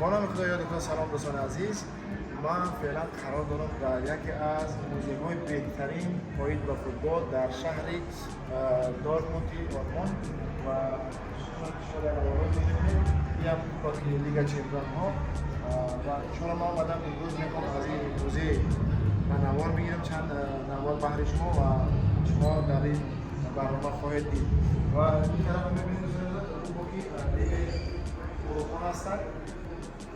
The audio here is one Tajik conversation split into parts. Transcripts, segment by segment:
Бо номи Худо, ёди Худо. Салом, дӯстони азиз. Ман феълан қарор дорам дар яке аз музейҳои беҳтарин оид ба футбол дар шаҳри Дортмунди Олмон. Ва шумо дар наворҳо мебинед, ин кубоки Лига Чемпионҳо. Ва иншоалло ман омадам, имрӯз мехоҳам аз ин музей ба навор бигирам чанд навор баҳри шумо ва шумо дар ин барнома хоҳед дид. Ва ин тараф мебинед, кубоки Лигаи Аврупо ҳастанд,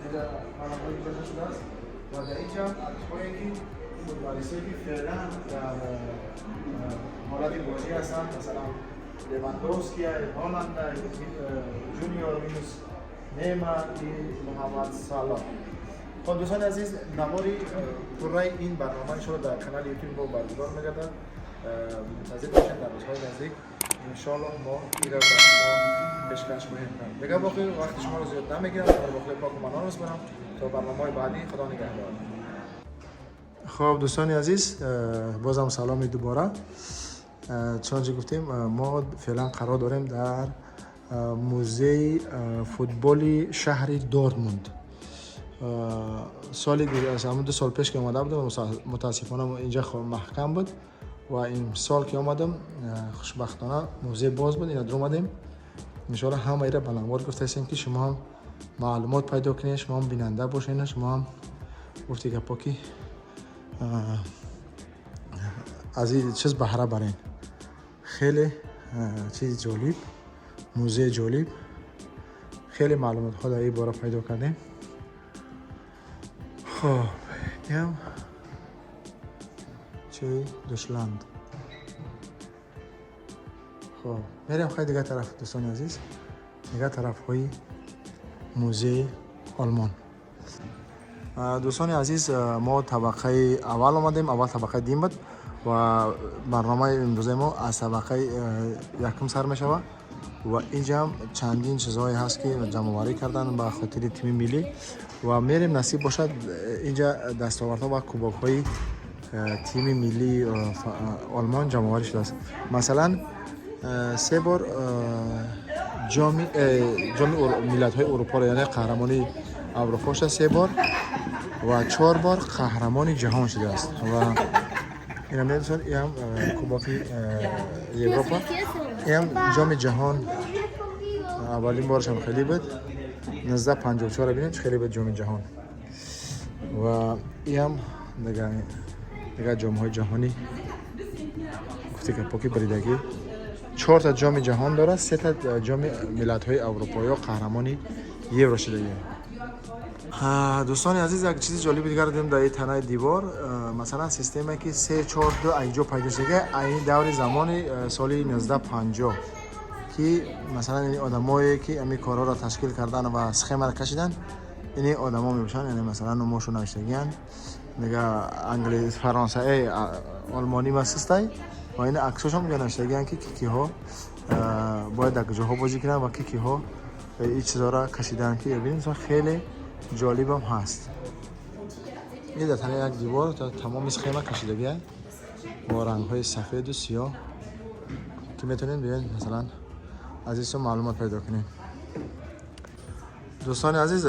инҷа барномаҳое гузошта шудааст ва дар инҷа аксҳое ки футболистое ки феълан дар ҳолати бозӣ ҳастанд, масалан Левандовски, Ҳоланда, Жуниор Винус, Неймар и Муҳаммад Салоҳ. Хоб, дӯстони азиз, навори пурраи ин барнома иншоалло дар канали Ютуби мо баргузор мегардад. Мунтазир бошед, дар рӯзҳои наздик иншоалло мо инро ба шумо пешкаш хоҳем кард. Дигар боқӣ вақти шуморо зиёд намегирам, шуморо бо худои поку манон месупорам. То барномаҳои баъдӣ, Худо нигаҳдор. Хоб, дӯстони азиз, бозам саломи дубора. Чунончи гуфтем, мо феълан қарор дорем дар музеи футболи шаҳри Дортмунд. Соли ҳамун 2 сол пеш ки омада будам, мутаассифона инҷа маҳкам буд ва имсол ки омадам, хушбахтона музей боз буд. Ина дуромадем. Иншоалло ҳамаира ба навор гуфтаистем, ки шумо ҳам маълумот пайдо кунед, шумо ҳам бинанда бошед, шумо ҳам, гуфти гапо, ки аз ин чиз баҳра барен. Хеле чизи ҷолиб, музеи ҷолиб, хеле маълумотҳо дар ин бора пайдо кардем. Хоб, ям чи Душланд. Хоб, мерем хай дигар тараф, дӯстони азиз, дигар тарафҳои музеи Олмон. Дӯстони азиз, мо табақаи аввал омадем. Аввал табақаи дим буд ва барномаи имрӯзаи мо аз табақаи якум сар мешавад. Ва инҷаам чандин чизҳое ҳаст, ки ҷамъоварӣ кардан ба хотири тими миллӣ. Ва мерем, насиб бошад, инҷа дастовардҳо ва кубокҳои тими миллии Олмон ҷамъоварӣ шудааст. Масалан, се бор ҷоми миллатҳои Урупоро, яъне қаҳрамони Аврупо шуда се бор ва чор бор қаҳрамони ҷаҳон шудааст. Ва ина медонед, иам кубоки Европа, иам ҷоми ҷаҳон, аввалин борашам хеле буд, 1954. Бинед, чӣ хеле буд ҷоми ҷаҳон. Ва иам дигар ҷомҳои ҷаҳонӣ, гуфти гапо, ки баридагӣ чорта ҷоми ҷаҳон дорад, сета ҷоми миллатҳои Аврупо ё қаҳрамони Евро шудагӣ. Дӯстони азиз, як чизи ҷолиби дигар дидем дар ин танаи дивор. Масалан, системае ки 3-4-2 айҷо пайдо шудага, айни даври замони соли 1950, ки масалан ини одамое ки ами корҳоро ташкил кардан ва схемаро кашидан, ини одамо мебошанд. Яъне масалан номошо навиштагиянд. Дига англис, фаронса, олмонӣ масистай ва ин аксошон ҷо навиштагиянд, ки киҳо бояд дар куҷоҳо бозӣ кунанд ва киҳо ин чизҳоро кашидаанд, ки бибинед, хеле ҷолибам ҳаст. Ин дар танаи як дивор тамоми схема кашидагия бо рангҳои сафеду сиёҳ, ки метавонед биёед, масалан, аз ин маълумот пайдо кунед. Дӯстони азиз,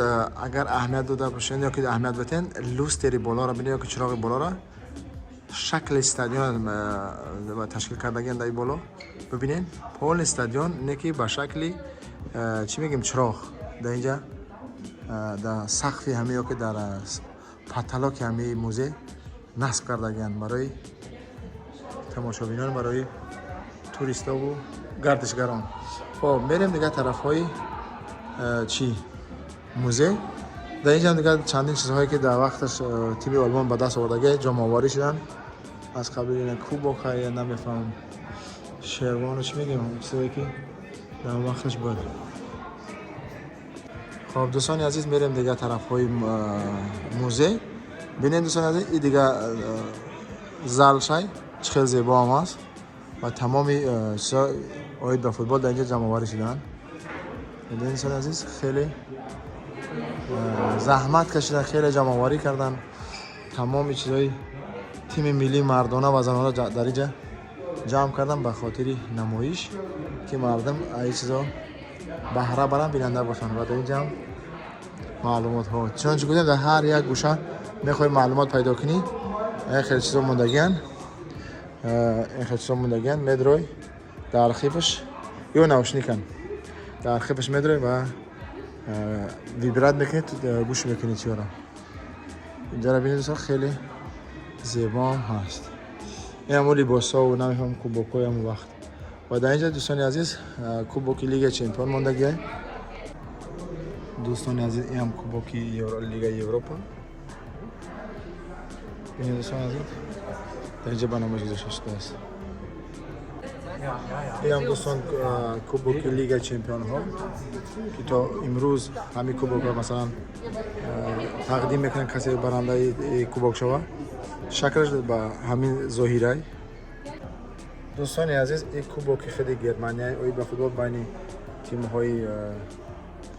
агар аҳамият дода бошед ё ки аҳамият битен, люстери болоро бинед ё ки чироғи болоро, шакли стадион ташкил кардагиан дар ин боло. Бибинед, полный стадион не ки ба шакли, чӣ мегӯем, чироғ дар инҷа. Дар сақфи ҳаме ё ки дар потолок и ҳамаи музей насб кардагианд барои тамошобинон, барои туристову гардишгарон. Хоб, мерем дигар тарафҳои чӣ музей. Дар инҷа дигар чандин чизҳое, ки дар вақташ тими Олмон ба даст овардагӣ, ҷамъоварӣ шуданд, аз қабили кубок ҳа, я намефаҳмам, шервону чӣ мегӯем, чизое ки дар вақташ буд. Хоб, дӯстони азиз, мерем дигар тарафҳои музей. Бинед, дӯстони азиз, и дигар зал шай чӣ хел зебо ҳам аст ва тамоми чизо оид ба футбол дар инҷа ҷамъоварӣ шуданд. Бинед, дӯстони азиз, хеле заҳмат кашидан, хеле ҷамъоварӣ карданд. Тамоми чизҳои тими миллии мардона ва занона дар инҷа ҷамъ кардан ба хотири намоиш, ки мардум аз ин чизо баҳра баранд, бинанда бошанд. Ва дар инҷа ҳам маълумотҳо, чунончи гуфтем, дар ҳар як гӯша мехоҳӣ маълумот пайдо кунӣ, ин хеле чизо мондагианд, ин хеле чизо мондагианд. Медрой дар архиваш ё наушник ан, дар архиваш медрой ва выбрать мекунед, гӯш мекунед чиёро. Инҷаро бинед, дӯстон, хеле зебоам ҳаст. Ин ҳамо либосҳову намефаҳмам, кубокҳои ҳамон вақт. Ва дар инҷа, дӯстони азиз, кубоки Лигаи Чемпион мондагиай. Дӯстони азиз, ин ҳам кубоки Лигаи Европа. Бинед, дӯстони азиз, дар инҷа ба намоиш гузошта шудааст. Ин ҳам, дӯстон, кубоки Лигаи Чемпионҳо, ки то имрӯз ҳамин кубокро, масалан, тақдим мекунанд, касе барандаи кубок шавад. Шаклаш ба ҳамин зоҳирай. Дӯстони азиз, ин кубоки худи Германия оид ба футбол, байни тимҳои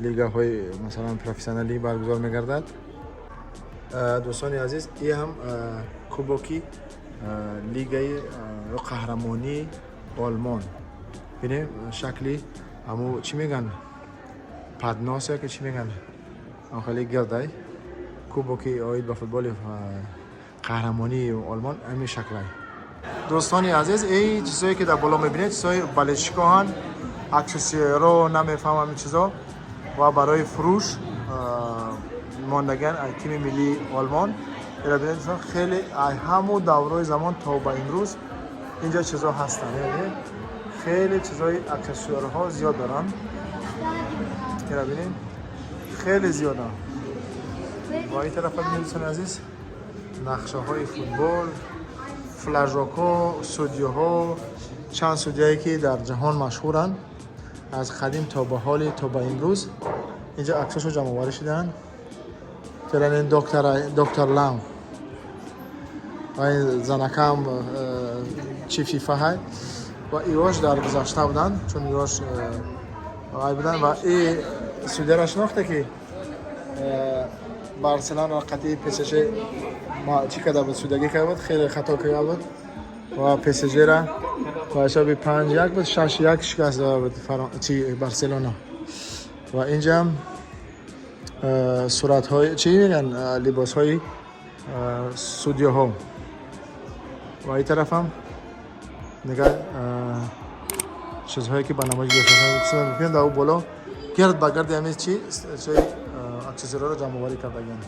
лигаҳои, масалан, профессионалӣ баргузор мегардад. Дӯстони азиз, ин ҳам кубоки лигаи ё қаҳрамонии Олмон. Бинем, шакли ҳаму чӣ мегӯянд, поднос ё ки чӣ мегӯянд, хеле гирдай. Кубоки оид ба футболи қаҳрамонии Олмон ҳамин шаклай. Дӯстони азиз, ин чизое ки дар боло мебинед, чизои болельщик оҳанд, аксессуаро, намефаҳмам, ҳамин чизо ва барои фурӯш мондагиан аз тими миллии Олмон. Ира бинед, хеле ҳамун даврои замон то ба имрӯз инҷо чизо ҳастанд. Хеле чизои аксессуарҳо зиёд доранд. Ира бинед, хеле зиёданд. Ва ин тарафа бинед, дӯстони азиз, нақшаҳои футбол, флажок ҳо, судья ҳо, чанд судья е ки дар ҷаҳон машҳуранд, аз қадим то ба ҳоли то ба имрӯз инҷа аксошо ҷамъоварӣ шудаанд. Феълан ин доктор Лам ва ин занакам чи ФИФА ҳай ва иош дар гузашта буданд, чун иош вай буданд. Ва и судья ра шинохте, ки Барселона қатъи ПСЖ чӣ карда буд, судья гӣ карда буд, хеле хато карда буд ва ПСЖ-ра ба ҳисоби 5-1 буд, 6-1 шикаст дода буд чи Барселона. Ва инҷам суратҳои, чӣ мегӯянд, либосҳои судья ҳо. Ва ин тарафам дигар чизҳое, ки ба намоиш гузошта. Дар боло гирд ба гирди ҳамин чи чиҳои аксессуарҳоро ҷамъоварӣ кардагианд.